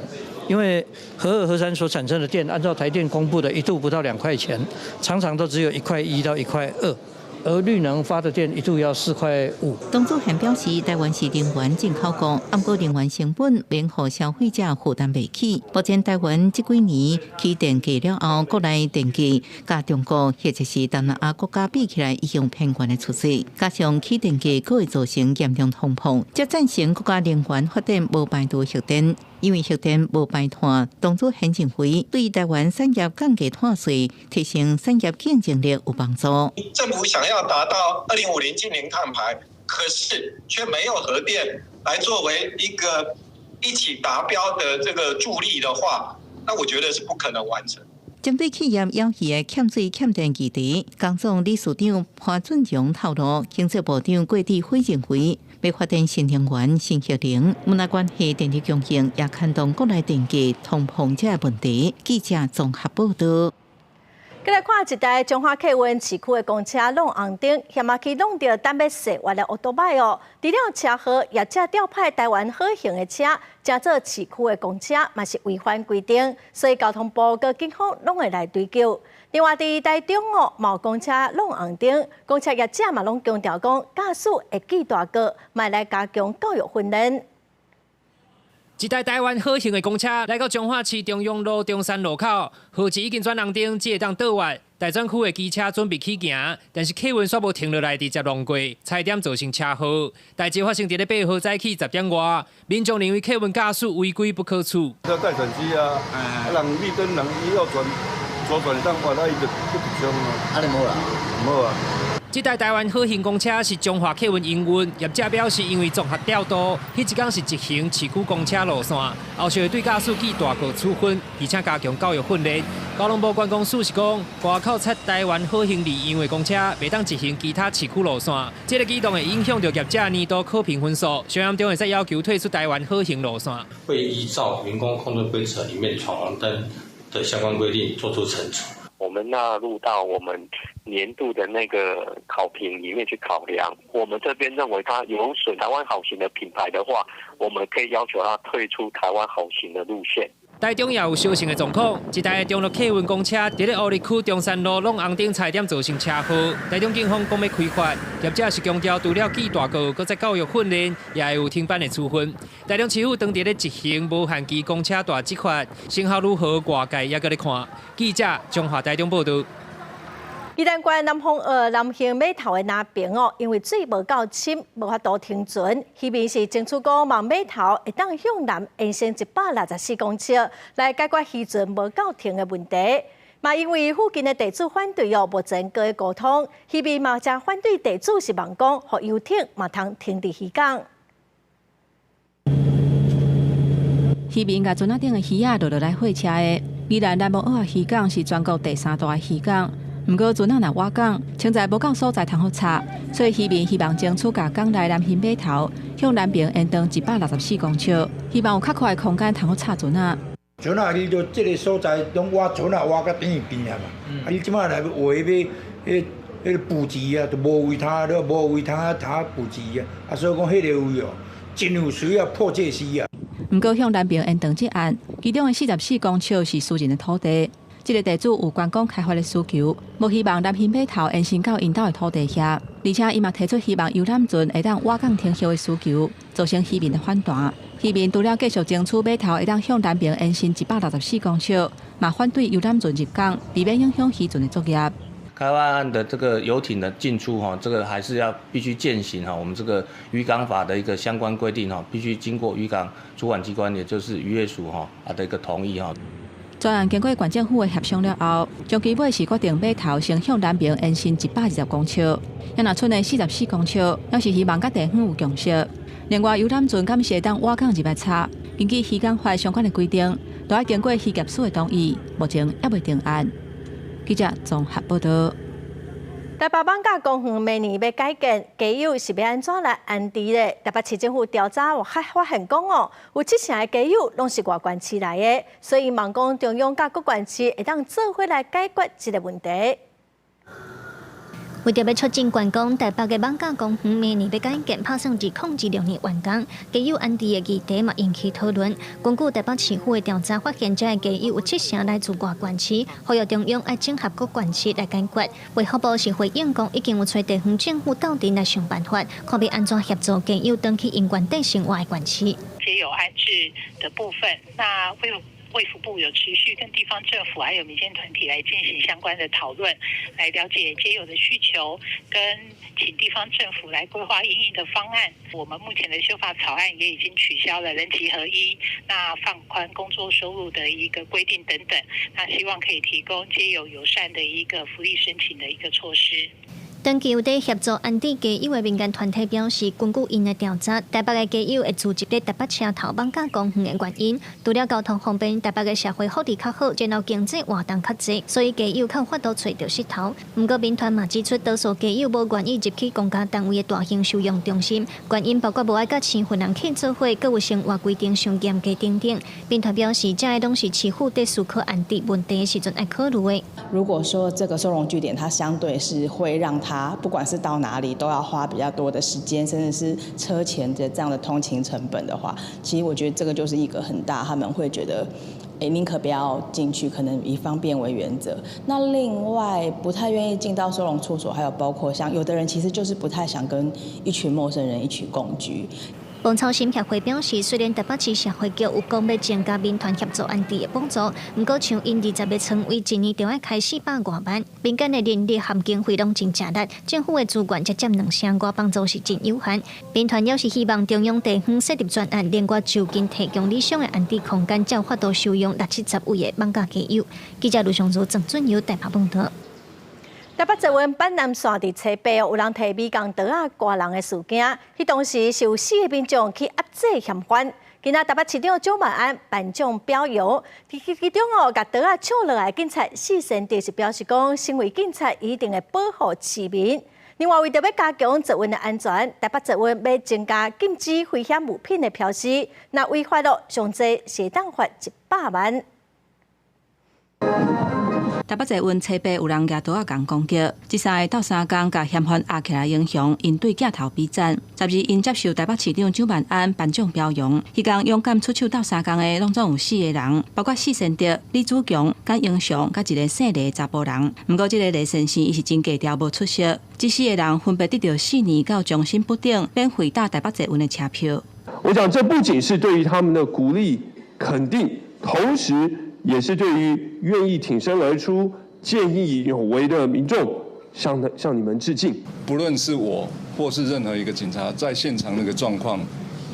[SPEAKER 17] 因為核二核三所產生的電，按照台電公布的一度不到2塊錢，常常都只有1塊1到1塊2。而綠能發的電一度要4塊5。
[SPEAKER 6] 董祖賢表示，台灣是能源進口國，毋過能源成本免予消費者負擔袂起。目前台灣這幾年起電價了後，國內電價佮中國或者是東南亞國家比起來，已經偏懸的趨勢。加上起電價閣會造成嚴重通膨，才贊成國家能源發展無排除核電，因為核電無排碳。董祖賢認為，對台灣產業降低碳稅，提升產業競爭力有幫助。
[SPEAKER 4] 政府想要達到2050淨零碳排，可是卻沒有核電來作為一個一起達標的這個助力的話，那我覺得是不可能完成。
[SPEAKER 6] 針對企業養魚的欠水欠電議題，工總理事長潘俊榮透露，經濟部長郭智輝認為，欲發展新能源、新核能，毋但關係電力供應，也牽動國內電價通膨這個問題。記者綜合報道。
[SPEAKER 1] 閣來看一台彰化客運市區的公車挵紅燈，險仔去挵著等欲踅彎的歐多擺哦。除了車禍，業者調派台灣好行的車，乘做市區的公車，嘛是違反規定，所以交通部佮警方攏會來追究。另外，佇台中哦，嘛有公車挵紅燈，公車業者嘛攏強調講，駕駛會記大過，嘛來加強教育訓練。
[SPEAKER 5] 一台台灣好行的公車來到彰化市中央路中山路口，號誌已經轉紅燈，才會當倒彎。待轉區的機車準備起行，但是客運煞無停落來，直接挵過，差點造成車禍。代誌發生佇咧8號早起10點外，民眾認為客運駕駛違規不可取。
[SPEAKER 18] 這待轉機啊，啊人綠燈人伊要轉左轉當彎，啊伊就去直衝啊。按呢無啦，無啊。
[SPEAKER 5] 這台台灣好行公車是彰化客運營運，業者表示因為綜合調度，彼一工是執行市區公車路線，後續會對駕駛記大過處分，而且加強教育訓練。交通部觀光署是講，外口插台灣好行字樣的公車，袂當執行其他市區路線。這个舉動會影響著業者年度考評分數，上嚴重會使要求退出台灣好行路線。
[SPEAKER 19] 會依照員工控制規則裡面闖紅燈的相關規定做出懲處。
[SPEAKER 20] 我們納入到我們年度的那個考評裡面去考量。我們這邊認為他有損台灣好行的品牌的話，我們可以要求他退出台灣好行的路線。
[SPEAKER 5] 台中也有相似的狀況，一台中壢客運公車佇咧湖里區中山路挵紅燈，差點造成車禍。台中警方講欲開罰，業者是強調除了記大過，閣再教育訓練，也會有停班的處分。台中市府當地咧執行無限期公車大執法，成效如何，外界也閣咧看。記者彰化台中報道。
[SPEAKER 1] 宜蘭縣南風澳南興碼頭的南爿哦，因為水無夠深，無法度停船。漁民是爭取講，望碼頭會當向南延伸164公尺，來解決漁船無夠停的問題。嘛，因為附近的地主反對哦，目前閣咧溝通。漁民嘛誠反對地主是望講，予遊艇嘛通停佇漁港。
[SPEAKER 24] 漁民共船仔頂的魚仔落落來貨車的。宜蘭南風澳漁港是全國第三大的漁港。毋過船仔若倚港，實在無夠所在通予插，所以漁民希望爭取共港內南興碼頭向南爿延長164公尺，希望有較闊的空間通予插船仔。
[SPEAKER 21] 船仔你著這个所在攏倚船仔倚到等於邊啊嘛，啊你這擺來畫欲彼彼个布置啊，著無位通，了無位通啊通布置啊，啊所以講彼个位哦，真有需要迫切需要。
[SPEAKER 24] 毋過向南爿延長這案，其中的44公尺是私人的土地。這个地主有觀光開發的需求，無希望南興碼頭延伸到𪜶兜的土地遐，而且伊嘛提出希望遊覽船會當倚港停歇的需求，造成漁民的反彈。漁民除了繼續爭取碼頭會當向南爿延伸164公尺，嘛反對遊覽船入港，避免影響漁船的作業。開發案的這個遊艇的進出，哈，這個還是要必須踐行哈，我們這個漁港法的一個相關規定，哈，必須經過漁港主管機關，也就是漁業署，哈啊的一個同意，哈。專案經過縣政府的協商了後，終其尾是決定碼頭先向南爿延伸120公尺，也若賰的44公尺，也是希望佮地方有共識。另外，遊覽船敢是會當倚港入來插，根據漁港法相關的規定，都愛經過漁業署的同意，目前猶未定案。記者綜合報道。
[SPEAKER 1] 台北艋舺公園明年欲改建，街友是欲按怎來安置咧？台北市政府調查有發現講哦，有七成的街友攏是外縣市來的，所以望講中央佮各縣市會當做伙來解決這个問題。
[SPEAKER 2] 為著欲促進觀光，台北的艋舺公園明年欲改建，拍算2026年完工。街友安置的議題嘛引起討論。根據台北市府的調查發現，遮的街友有七成來自外縣市，呼籲中央愛整合各縣市來解決。衛福部是回應講，已經有揣地方政府鬥陣來想辦法，看欲按怎協助街友轉去𪜶原底生活的縣市。
[SPEAKER 3] 街友安置的部分，那衛福部有持續跟地方政府還有民間團體來進行相關的討論，來了解街友的需求，跟請地方政府來規劃因應的方案。我們目前的修法草案也已經取消了人籍合一，那放寬工作收入的一個規定等等，那希望可以提供街友友善的一個福利申請的一個措施。
[SPEAKER 2] 長期有佇協助安置街友的民間團體表示，根據𪜶的調查，台北的街友會聚集佇台北車頭艋舺公園的原因，除了交通方便，台北的社會福利較好，然後經濟活動較濟，所以街友較有法度揣著穡頭。毋過民團嘛指出，多數街友無願意入去公家單位的大型收容中心，原因包括無愛佮身份人去做伙，閣有生活規定傷嚴格等等。民團表示，這個攏是市府佇思考安置問題的時陣愛考慮的。
[SPEAKER 8] 如果說這個收容據點，它相對是會讓他不管是到哪裡都要花比較多的時間，甚至是車錢的這樣的通勤成本的話，其實我覺得這個就是一個很大，他們會覺得，欸，寧可不要進去，可能以方便為原則。那另外不太願意進到收容處所，還有包括像有的人其實就是不太想跟一群陌生人一起共居。
[SPEAKER 2] 芳草心協會表示，雖然台北市社會局有講欲增加民團協助安置的補助，毋過像𪜶20個床位，一年就愛開400外萬，民間的人力和經費攏真食力，政府的資源才佔兩成外，幫助是真有限。民團也是希望中央地方設立專案，另外就近提供理想的安置空間，才有法度收容六七十位的艋舺街友。記者盧尚如、鄭俊友台北報導。
[SPEAKER 1] 台北捷運板南線佇初八有人提美工刀仔割人的事件，彼當時是有四个民眾去壓制嫌犯。今仔台北市長蔣萬安頒獎表揚，其中哦，共刀仔搶落來警察謝賢德是表示講，身為警察一定會保護市民。另外，為著欲加強捷運的安全，台北捷運欲增加禁止危險物品的標示，若違法囉，上濟是會當罰100萬。
[SPEAKER 24] 台北捷運初八有人舉刀仔共攻擊，這三个鬥相共共嫌犯押起來英雄，𪜶對鏡頭比讚。12𪜶接受台北市長蔣萬安頒獎表揚，彼工勇敢出手鬥相共的，攏總有四个人，包括謝賢德、李子強、簡英雄，佮一个姓黎的查埔人。毋過這个黎先生伊是真低調無出席。這四个人分別得著4年到終身不等免費搭台北捷運的車票。
[SPEAKER 22] 我想這不僅是對於他們的鼓勵肯定，同時，也是對於願意挺身而出、見義勇為的民眾，向你們致敬。
[SPEAKER 23] 不論是我或是任何一個警察，在現場那個狀況，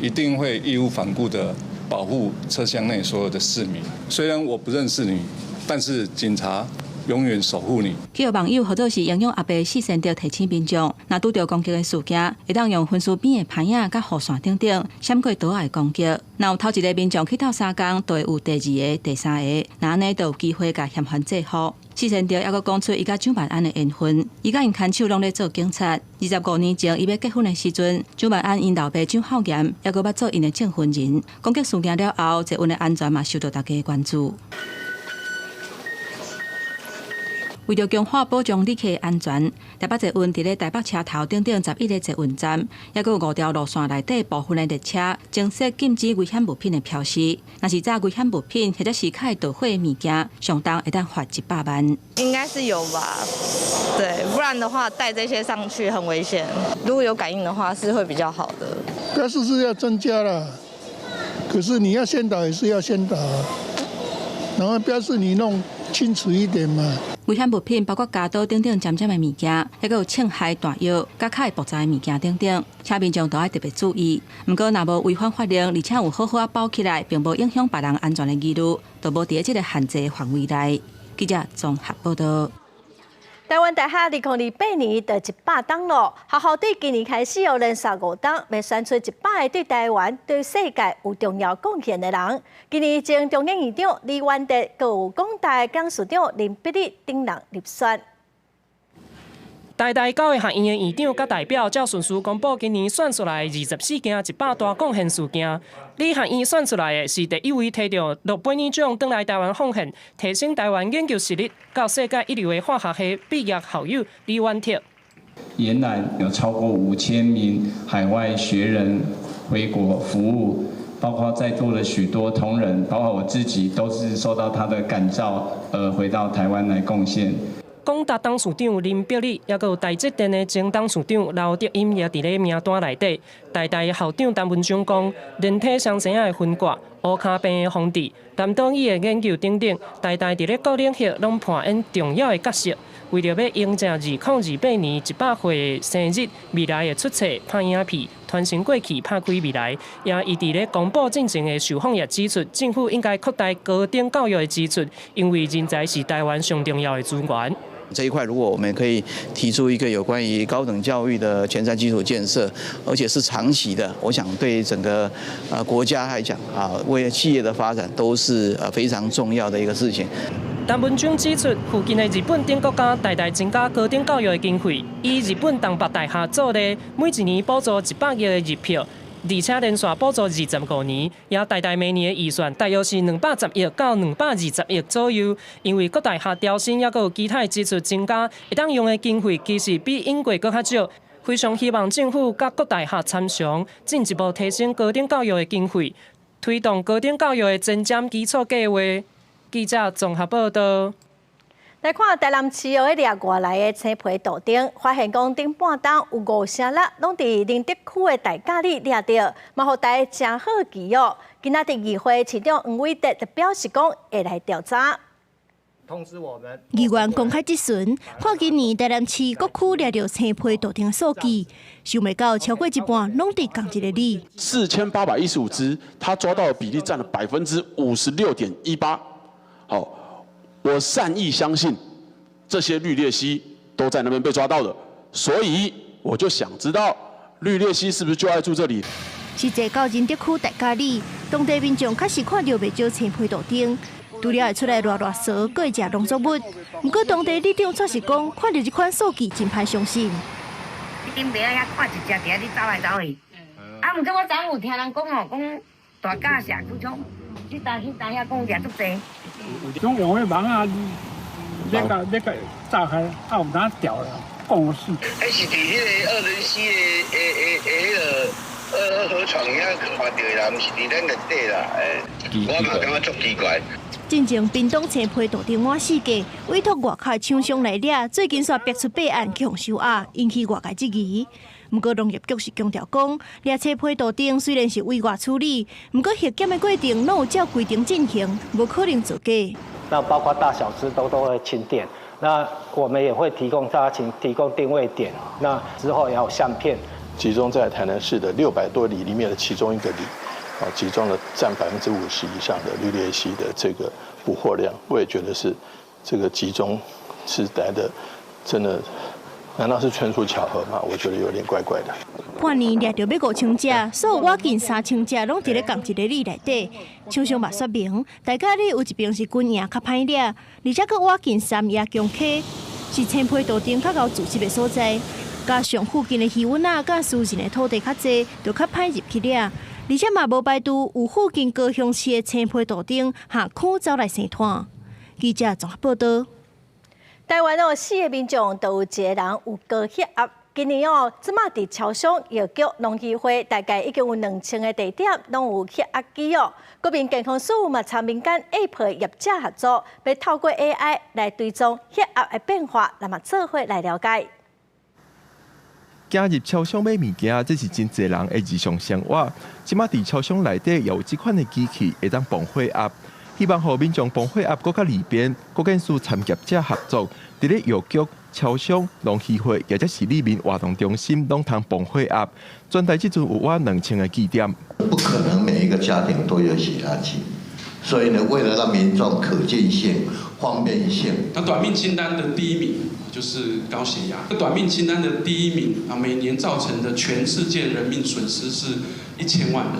[SPEAKER 23] 一定會義無反顧地保護車廂內所有的市民。雖然我不認識你，但是警察永遠守護你。
[SPEAKER 24] 去予網友號做是英勇阿伯謝賢德提醒民眾，若拄著攻擊的事件，會當用分區邊的棚仔佮雨傘等等，閃過刀仔的攻擊。若有頭一个民眾去鬥相共，就會有第二个、第三个，若按呢就有機會共嫌犯制服。謝賢德猶閣講出伊佮蔣萬安的緣分，伊佮𪜶牽手攏咧做警察。25年前，伊欲結婚的時陣，蔣萬安𪜶老爸蔣孝嚴猶閣捌做𪜶的證婚人。攻擊事件了後，捷運的安全嘛受到大家的關注。為著強化保障旅客安全，台北捷運佇咧台北車頭等等11个捷運站，猶閣有五條路線內底部分的列車，增設禁止危險物品的標示。若是炸危險物品或者是較會導火的物件，上重會當罰100萬。
[SPEAKER 25] 應該是有吧？對，不然的話帶這些上去很危險。如果有感應的話，是會比較好的。
[SPEAKER 26] 標示是要增加啦，可是你要宣導也是要宣導，然後標示你弄清楚一點嘛。
[SPEAKER 24] 危險物品包括鉸刀等等尖尖的物件，抑閣有槍械彈藥、佮較會爆炸的物件等等，請民眾都愛特別注意。毋過，若無違反法令，而且有好好仔包起來，並無影響別人安全的疑慮，就無佇咧這个限制範圍內。記者綜合報導。
[SPEAKER 1] 台灣大學2028年就100冬囉，學校對今年開始有連續5冬，欲選出100个對台灣、對世界有重要貢獻的人。今年前中研院長李元達，閣有廣大董事長林碧日等人入選。
[SPEAKER 28] 台大九个學院的院長佮代表，照順序公布今年選出來24件100大貢獻事件。理學院選出來的是第一位提著諾貝爾獎轉來台灣奉獻，提升台灣研究實力到世界一流的化學系畢業校友李元達。
[SPEAKER 7] 延揽有超過5000名海外學人回國服務，包括在座的許多同仁，包括我自己，都是受到他的感召而回到台灣來貢獻。
[SPEAKER 28] 廣達董事長林伯利，抑閣有台積電的前董事長劉德音也佇咧名單內底。台大校長陳文忠講，人體雙生仔的分割、烏跤病的防治、南島語的研究等等，台大佇咧各領域攏扮演重要的角色。為著欲迎接2028年100歲生日，未來的出冊、拍影片、傳承過去、拍開未來，也伊佇咧公布進前的受訪也指出，政府應該擴大高等教育的支出，因為人才是台灣上重要的資源。
[SPEAKER 9] 這一塊，如果我們可以提出一個有關於高等教育的前瞻基礎建設，而且是長期的，我想對整個國家來講啊，為企業的發展都是非常重要的一個事情。
[SPEAKER 28] 陳文忠指出，附近的日本等國家大大增加高等教育的經費，以日本東北大學做例，每一年補助100億的日票，而且連續補助25年，也台大每年的預算大約是210億到220億左右。因為各大學調薪，抑閣有其他的支出增加，會當用的經費其實比英國閣較少。非常希望政府佮各大學參詳，進一步提升高等教育的經費，推動高等教育的前瞻基礎計劃。記者綜合報道。
[SPEAKER 1] 來看台南市哦，掠外來的青皮杜鵑，發現講頂半冬有五成六攏佇寧德區的大甲里掠著，嘛予大家誠好奇哦。今仔日議會市長黃偉哲就表示講會來調查。
[SPEAKER 10] 通知我們。
[SPEAKER 11] 議員公開質詢，看今年台南市各區掠著青皮杜鵑的數據，想袂到超過一半攏佇仝一个里。
[SPEAKER 12] 4815隻，他抓到的比例佔了56.18%。好，我善意相信這些綠鬣蜥都在那邊被抓到的，所以我就想知道綠鬣蜥是不是就愛住這裡？
[SPEAKER 11] 實際到仁德區大甲里，當地民眾確實看著袂少青皮杜鵑，除了會出來掠掠蟀，閣會食農作物。毋過當地里長卻是講，看著這款數據真歹相信。
[SPEAKER 13] 頂邊仔遐看一隻佇遐咧走來走去，啊，毋過我昨昏有聽人講哦，講大甲社區種，去搭去搭遐講掠足濟。
[SPEAKER 14] 種用彼網仔，咧共炸開，啊有哪掉了，講死。
[SPEAKER 27] 彼是佇彼个二仁溪的彼个二河床遐看著的啦，毋是佇咱內底啦。欸，我嘛感覺足奇怪。
[SPEAKER 11] 進前屏東青皮杜鵑滿世界，委託外口廠商來掠，最近煞逼出弊案去予收押，引起外界質疑。毋過農業局是強調講，掠青皮杜鵑雖然是委外處理，毋過核檢的過程攏有照規定進行，無可能造假。
[SPEAKER 10] 那包括大小隻都會清點，那我們也會提供大家請提供定位點，那之後也有相片。
[SPEAKER 29] 集中在台南市的600多里裡面的其中一個里，啊，集中了佔50%以上的綠鬣蜥的這個捕獲量，我也覺得是這個集中是來的，真的，難道是純屬巧合嗎？我覺得有點怪怪的。
[SPEAKER 11] 半年掠著欲5000隻，所有倚近3000隻攏佇咧仝一个里內底。廠商嘛說明，大甲里有一爿是軍營較歹掠，而且閣倚近三亞強溪，是青皮杜鵑較𠢕聚集的所在。加上附近的魚塭仔佮私人的土地較濟，就較歹入去掠。而且嘛無排除有附近高雄市的青皮杜鵑下區走來生湠。記者綜合報道。
[SPEAKER 1] 台灣哦，四个民眾都有一個人有高血壓。今年哦，這馬佇超商、藥局、農協會，大概已經有2000個地點攏有血壓機哦。國民健康署嘛，參民間 App 業者合作，欲透過 AI 來追蹤血壓的變化，咱嘛做伙來了解。
[SPEAKER 22] 行入超商買物件，這是真濟人的日常生活。這馬佇超商內底也有這款的機器，會當磅血壓。希望予民眾磅血壓閣較利便，國健署參業者合作，佇咧藥局、超商、農協會，或者是里民活動中心，攏通磅血壓。全台這陣有倚2000個據點。
[SPEAKER 30] 不可能每一個家庭都有血壓計，所以呢，為了讓民眾可見性、方便性，
[SPEAKER 31] 那短命清單的第一名就是高血壓。短命清單的第一名啊，每年造成的全世界人命損失是1000萬人。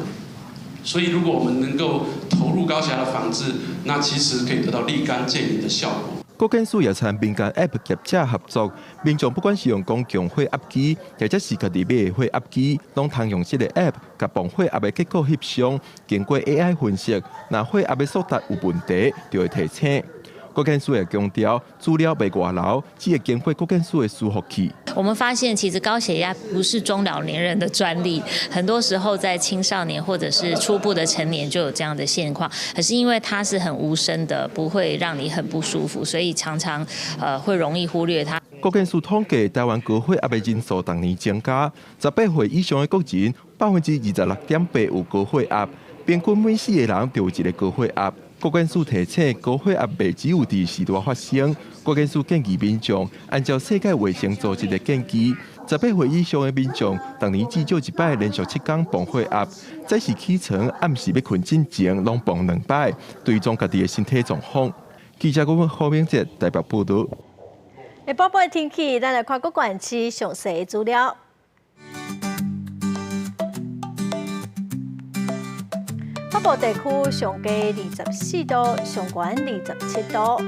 [SPEAKER 31] 所以，如果我們能夠投入高血壓的防治，那其實可以得到立竿見影的效果。
[SPEAKER 22] 國健署也參民間 App 業者合作，民眾不管是用公共血壓機，或者是家己買的血壓機，攏通用這个 App 共磅血壓的結果翕相，經過 AI 分析，若血壓的數值有問題，就會提醒。國健署也強調，資料袂外流，只會經過國健署的伺服器。
[SPEAKER 3] 我們發現其實高血壓不是中老年人的專利，很多時候在青少年或者是初步的成年就有這樣的現況。可是因為它是很無聲的，不會讓你很不舒服，所以常常會容易忽略它。
[SPEAKER 22] 國健署統計，台灣高血壓的人數逐年增加，18歲以上的國人26.8%有高血壓，平均每四個人就有一個高血壓。國健署提醒，高血壓袂只有佇時代發生。國健署建議民眾按照世界衛生組織的建議，18歲以上的民眾，逐年至少一擺連續7天磅血壓，早時起床、暗時欲睏進前，攏磅兩擺，追蹤家己的身體狀況。記者顧問何明哲台北報導。
[SPEAKER 1] 下晡的天氣，咱來看各縣市詳細的資料。北部地區上低24度，上懸27度。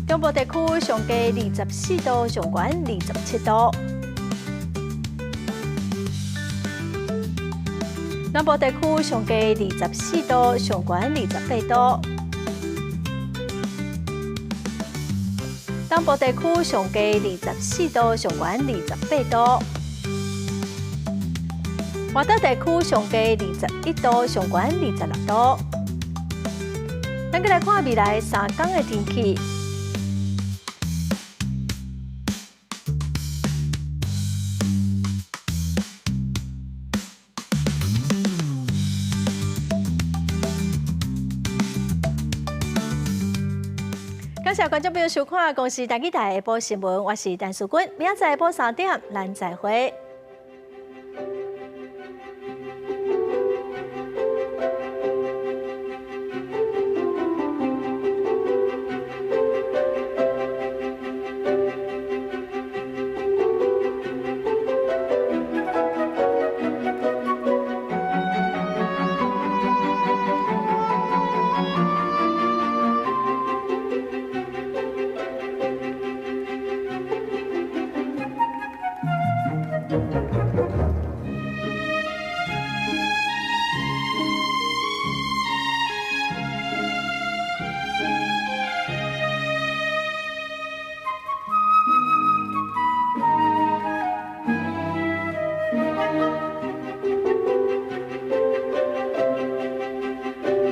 [SPEAKER 1] 中部地區上低24度，上懸27度。南部地區上低24度，上懸28度。東部地區上低24度，上懸28度。外島地區上低21度，上懸26度。咱閣來看未來3天的天氣。感謝觀眾朋友收看《公視台語台》下晡新聞，我是陳淑君，明仔載下晡3點，咱再會。